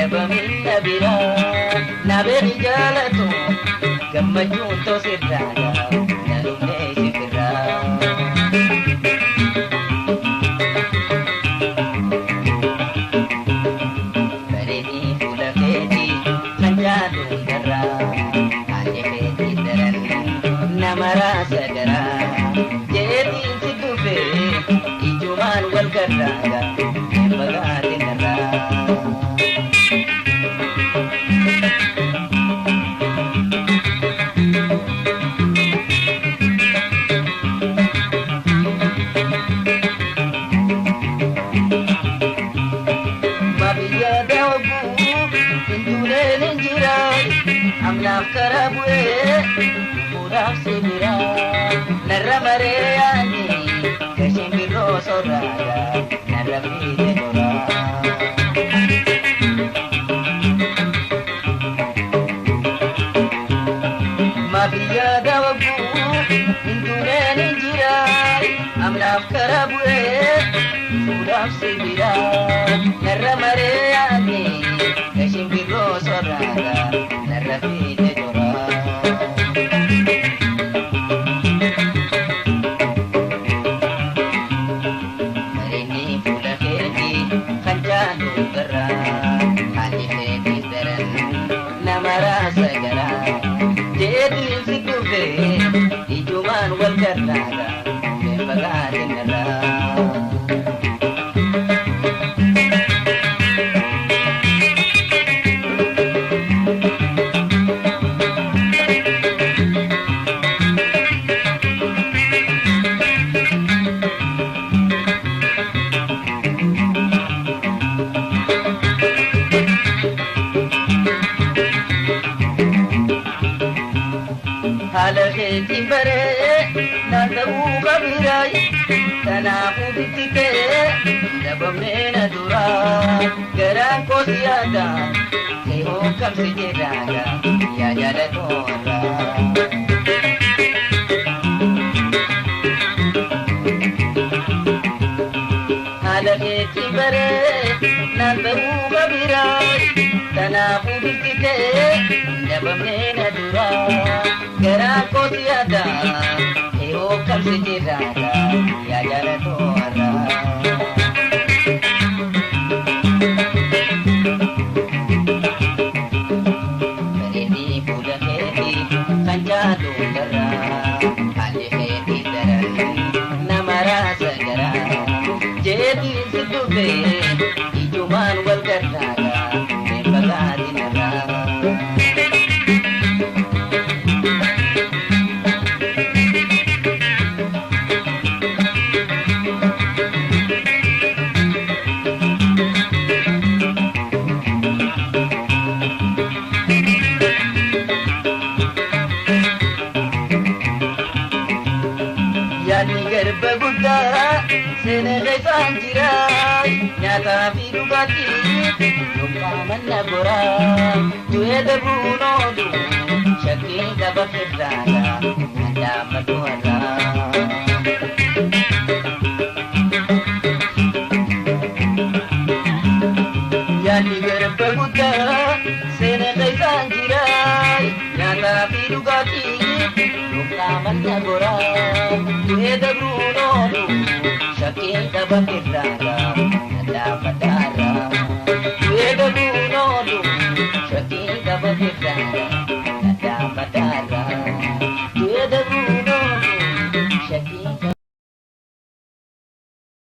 Dabaminna biraa na beeki jaalatu gammachuun tosirraaga nalumnee sifirraa. Bareedii fuula keetii kan jaaluun darraa haalli keetii daran nama raasa garaa jeetiin si dhufee ijumaan wal garraaga hin fagaatin narraa. Mabiyya daawwuu hinduuleen hin jiraan amnaaf karaa bu'ee fuudhaaf si biraa narra maree yaani gashiin birroo sorraaga narra fiite goraa. Mabiyya daawwuu hinduuleen hin jiraan amnaaf karaa bu'ee fuudhaaf si biraa narra maree yaani gashiin birroo sorraaga narra fiite goraa. Bareedni fuula keetii kan jaalu garraa haalli keetii daran nama raasa garaa jeetiin si dhufee ijumaan wal garraaga hin fagaatin narraa. Haala keetiin baree naan ta'uu qabiraay kanaafuu bitti kee dabamnee na duraa garaan koo si yaada kee hookkamsi jedhaaga yaa jaalatoo irraa. Haala keetiin baree naan ta'uu qabiraay kanaafuu bitti kee dabamnee na duraa garaan koo si yaada kee hookkamsi jedhaaga yaa jaalatoo irraa. Bareedii fuula keetii kan jaalu darraa haalli keetii daran nama raasa garaa jeetiin si dhufee ijumaan wal garraaga hin fagaatin narraa. Yaadni garba guddaa seena keessaan jira nyaataa fi dhugaatii yookaan manna goraa du'ee darbuun oolu shakkii qaba firraaga dhaabbatu har'aa. Yaadni garba guddaa seena keessaan jira nyaataa fi dhugaatii yookaan manna goraa du'ee darbuun oolu shakkii qaba firraaga.